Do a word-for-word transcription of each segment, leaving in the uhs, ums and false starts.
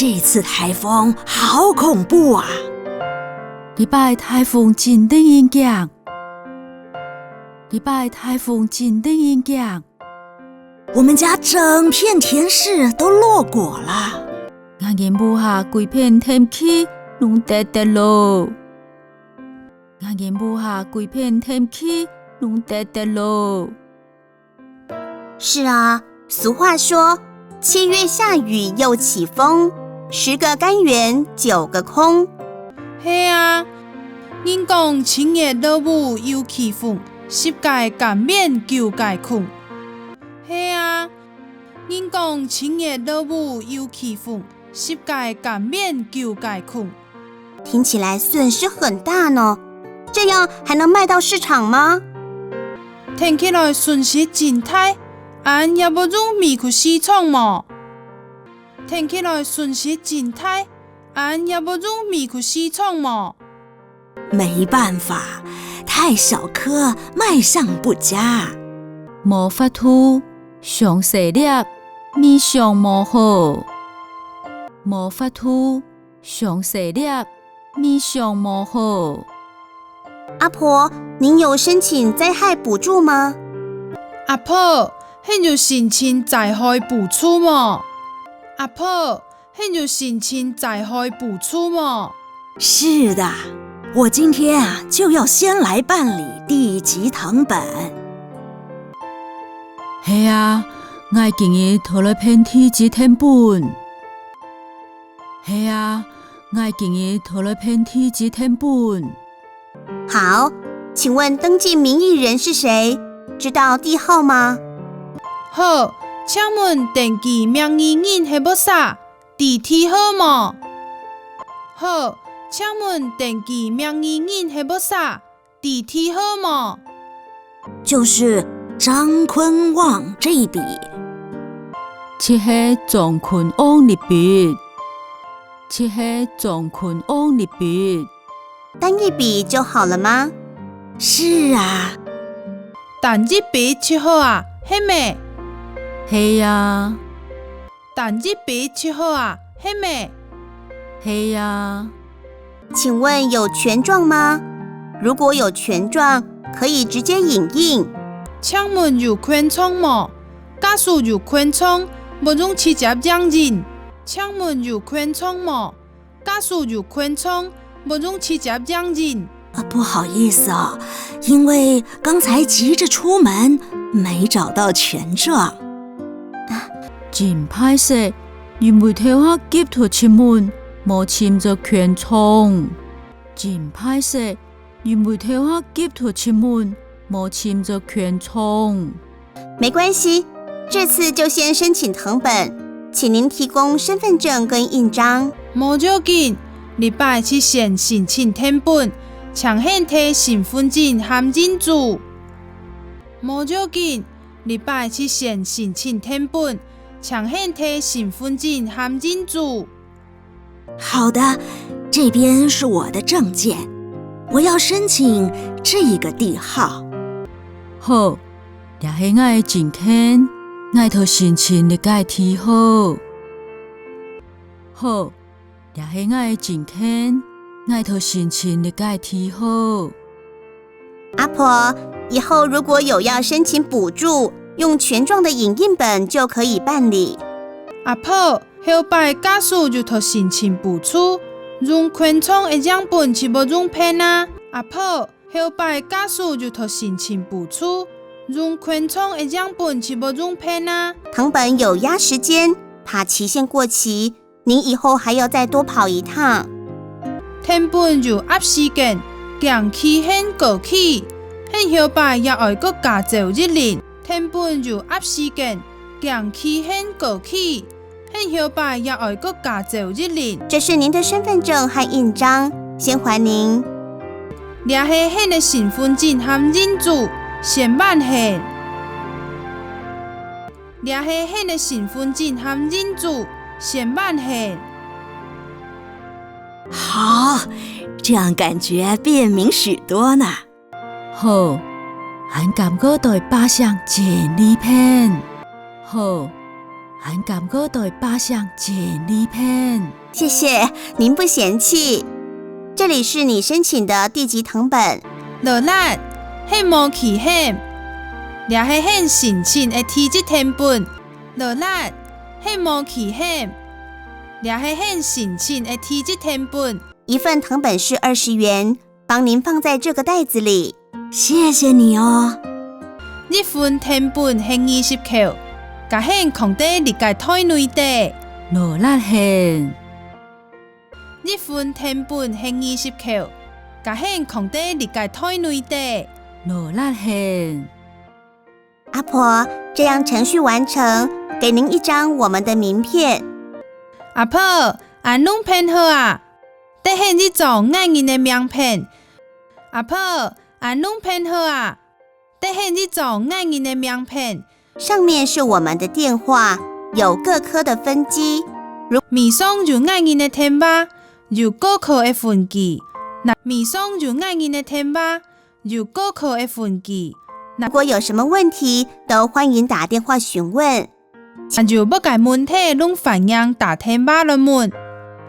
這次颱風好恐怖啊！這擺颱風真得人驚。這擺颱風真得人驚。我們家整片甜柿都落果了。𠊎人屋下歸片甜柿攏跌跌囉。𠊎人屋下歸片甜柿攏跌跌囉。是啊，俗話說，七月下雨又起風，十個柑園九個空。係啊，人講七月落雨又起風，十個柑園九個空。係啊，人講七月落雨又起風，十個柑園九個空。聽起來損失很大呢，這樣還能賣到市場嗎？聽起來損失真大，恁也會用賣去市場無？聽起來損失真大，恁也會用賣去市場無？沒辦法，太小顆，賣相不佳。無法度，傷細粒，賣相無好。無法度，傷細粒，賣相無好。阿婆，您有申請災害補助嗎？阿婆，你有申請災害補助無？阿婆，你有申請災害補助無？是的，我今天啊就要先來辦理地籍謄本。係啊，𠊎今日就來辦地籍謄本。係啊，𠊎今日就來辦地籍謄本。好，請問登記名義人是誰？知道地號嗎？好，請問登記名義人係麼儕？知地號無？好，請問登記名義人係麼儕？知地號無？就是張坤旺這一筆。就係張坤旺這筆。就係張坤旺這筆。單一筆就好了嗎？是啊。單一筆就好啊，係無？係啊。單一筆就好啊，係無？係啊。請問有權狀嗎？如果有權狀，可以直接影印。請問有權狀無？假使有權狀，會用直接影印。請問有權狀無？假使有權狀，會用直接影印。啊，不好意思哦，因為剛才急著出門，沒找到權狀。真敗勢，因為頭下急著出門，無尋著權狀。真敗勢，因為頭下急著出門，無尋著權狀。沒關係，這次就先申請謄本，請您提供身分證跟印章。無要緊，這擺就先申請謄本，請你提身分證和印仔。無要緊，這擺就先申請謄本，請你提身分證和印仔。 好的，這邊是我的證件，我要申請這一個地號。好，這係𠊎个證件，𠊎討申請這個地號。好，這係𠊎个證件，𠊎討申請這個地號。 阿婆，以後如果有要申請補助，用權狀的影印本就可以辦理。阿婆，後擺假使有討申請補助，用權狀个影本就會用辦啊。阿婆，後擺假使有討申請補助，用權狀个影本就會用辦啊。謄本有壓時間，怕期限過期， 您以後還要再多跑一趟。謄本有壓時間，驚期限過期，你後擺也愛過加走一輪。謄本有壓時間，驚期限過期，你後擺也愛過加走一輪。這是您的身分證和印章，先還您。這係你个身分證和印仔，先還你。 這係你个身分證和印仔，先還你。好，這樣感覺便民許多呢。好，恁感覺對百姓真利便。好，還感覺到百姓真利便。謝謝，您不嫌棄。這裡是你申請的地籍謄本。勞力，你無棄嫌。這係你申請个地籍謄本。勞力，你無棄嫌。這係你申請个地籍謄本。一份謄本是二十元，幫您放在這個袋子裡。謝謝你哦。一份謄本係二十箍，共你囥在這个袋內底。勞力你。一份謄本係二十箍，共你囥在這个袋內底。勞力你。阿婆，這樣程序完成，給您一張我們的名片。阿婆，恁樣辦好啊，得你一張𠊎人个名片。阿婆，恁樣辦好啊，得你一張𠊎人个名片。上面是我們的電話，有各科的分機。如尾上有𠊎人个電話，有各科个分機。若尾上有𠊎人个電話，有各科个分機。如果有什麼問題，都歡迎打電話詢問。若有麼个問題，攏歡迎打電話來問。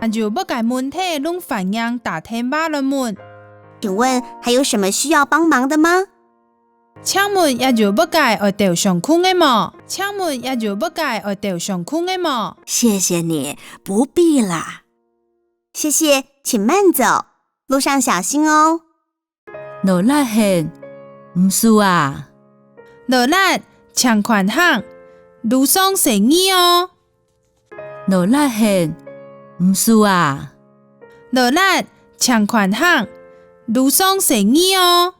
若有麼个問題，攏歡迎打電話來問。請問還有什麼需要幫忙的嗎？請問還有麼个愛鬥相共个無？請問還有麼个愛鬥相共个無？謝謝你，不必啦。謝謝，請慢走，路上小心哦。勞力你，毋使啊。勞力，請寬行，路上細義哦。勞力你，毋使啊。勞力，請寬行，路上細義哦。